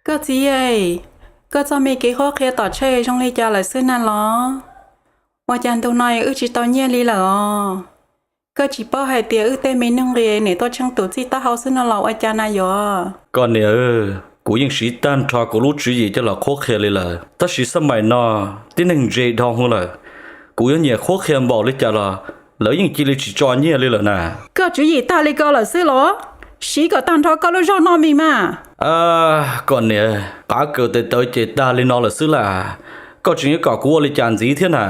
Koj txiv, koj txoj me kev qhuab qhia tom tshawj zoo li cas lawm xwb na los? Ua cas ntu no wb tsis tau nyiaj li lawm os? Koj tsis paub hais tias wb tej me neeg nqis nim tuaj tsheej tus txij taub hau xwb no los ua cas na yuav? Koj niam, kuv yeej siv tag nrho kuv lub tswv yim coj los qhuab qhia li lawm, tab sis xab maim no tib neeg ntse dhau hwv lawm. Kuv yuav nyiam qhuab qhia npaum li cas los lawv yeej cia li tsis tso nyiaj li lawm na. Koj tswv yim tag li ko lawm xwb los? Siv kom tag nrho koj lub zog noj mis mas. Koj niam, qav kawm tes taw ces tag li no lawm xwb las, koj tseem yuav kom kuv ua li cas ntxiv thiab na?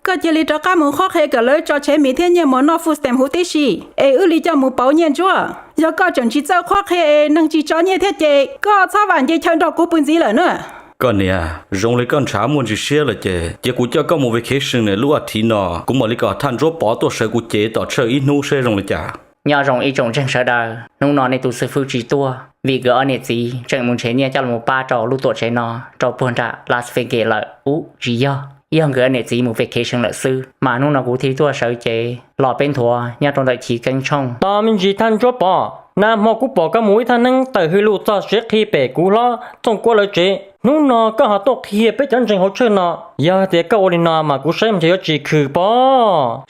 Koj cia li rov qab mus qhuab qhia kom lawv tso tshev mis thiab nyiaj mus noj food stamp huv tib si, es wb li coj mus pauv nyiaj ntsuab. Yog koj tseem tsis txawj qhuab qhia es neeg tsis tso nyiaj thiab ces koj txhob vam nce chaw nrog kuv pw ntxiv lawm na. Koj niam, zoo li koj ntshav muaj ntsis siab lawm ces cia kuv coj koj mus vacation lub as thiv no, kuv mam li kom thaj ntsuab pov tuaj sawv kuv cev tom tshawj ib hnub seb zoo li cas. Nyob zoo ib tsoom ntseeg sawv daws, hnub no nej tus xib fwb tsis tuaj vim nkawd ob niam txiv tseem mus nrhiav nyiaj coj los pab rau lub tuam tsev no rau puag nram Las Vegas lawm. Ub, tsis yog, yog nkawd ob niam txiv mus vacation lawm xwb, mas hnub no kuv thiaj tuaj sawv cev los peb nthuav nyob rau ntawm chiv keeb tshooj. Tos me ntsis thaj ntsuab pov, nag hmo kuv pom koj mus ib thaj neeb tawm hws lus txog siav qhi pem kuv hlob Txooj Kuab lawv tsev, hnub no koj ho tuaj qhia peb cov ntseeg hauv tshawj no. Yog tias koj ua li no mas kuv saib mus ntshe yuav tsis khwm pov.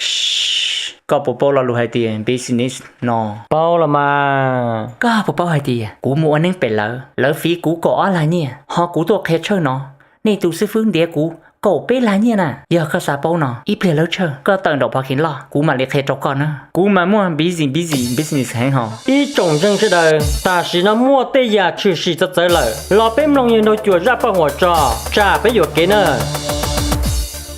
Koj puas paub lo lus hais tias business no? Paub los mas. Koj puas paub hais tias kuv mus ua neeb pem lawv, lawv fiv kuv kaum ob lag nyiaj, ho kuv tuaj qhia tshawj no, nej tus xib fwb ntiav kuv kaum peb lag nyiaj na. Yog koj xav paub no, ib pliag lawv tshawj koj tawm nraum parking lot, kuv mam li qhia rau koj na. Kuv mas muaj busy busy business heev hos. Ib tsoom ntseeg sawv daws, tam sim no muaj tej yam tshwm sim txawv txawv lawm los peb mloog yawg Nraug Cuam zaj paj huam tso, tsam peb yuam kev na.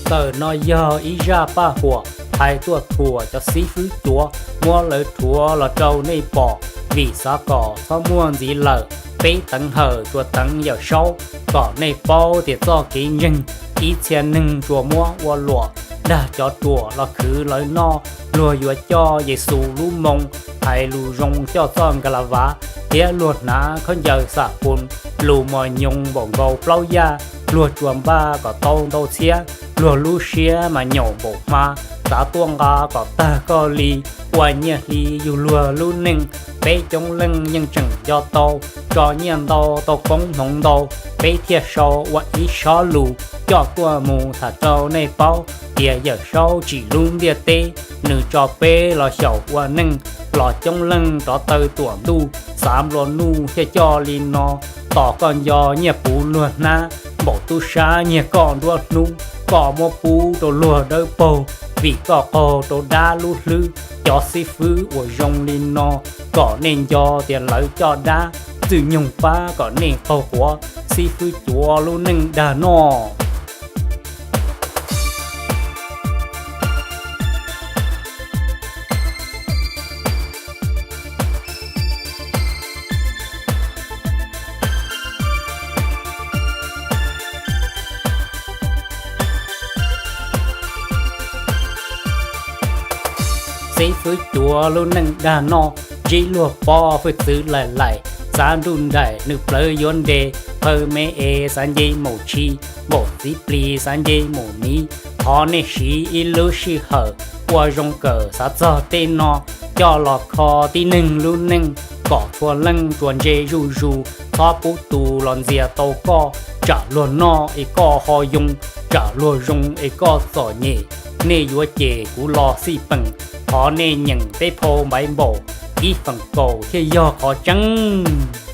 Ntawm no yog ib zaj paj huam hais tuaj thuam cov xib fwb cuav, muab lawv rhuav los rau nej pom, vim xav kom txhob muaj ntxiv lawm. Peb teev hawm tsuas teev Yawm Saub kom nej paub tias txoj kev ntseeg ib txhia neeg tsuas muab ua luam, dag cov ruam los khwv lawv noj. Luag yuav coj Yexus lub moo, hais lus zoo coj txoj nka la vav, thiab luag hnav khaub ncaws xam pus, lus mos nyoos npaum nkaus plaub yaj. Luag tsuas npaj kom tau ntau txhiab, luag lub siab mas nyaum npaum hma, xav tuaj nqa kom tag koj li, ua nyiaj hli yug luag lub neej. Peb coob leej yeej tseem nco tau, tso nyiaj ntau tau koob hmoov ntau, peb thiaj sau ua ib sob lus coj tuaj mus tham rau nej paub tias Yawm Saub tsim lub ntiaj teb, nws tso peb los xyaum ua neej, los coob leej rov taw tuam ntuj, xav nplua nuj thiaj coj li no. Tos koj nco nyiaj puv luag hnab, npaum tub sab nyiag koj nruab hnub, koj muab pub rau luag dawb paug, vim koj qaug rau dab lub hlwb. Cov xib fwb uas zoo li no, kom nej nco tias lawv coj dab, Txwj Nyoog pab kom nej qaug quav, xib fwb cuav lub neej dag noj. Xib fwb cuav lub neej dag noj, ntsib luag pob hwj txwv laim laim, xav nruj nraim nws plawv yuav nres, qhaw me es xav nce maum tshis, npaum txiv plis xav nce maum miv. Thov nej siv ib lub sij hawm ua zoo kawm xav txog tej no, coj los kho tib neeg lub neej, kom txhua leej tsuas ntse zuj zus, txhob pub tus los ntxias tau koj, tsam luag noj es koj ho yoo, tsam luag zoo es koj txom nyem. Nej yuav cem kuv los xij peem, thov nej nyeem peb phau Npaiv Npaum ib feem kaum thiaj yog qhov tseeb.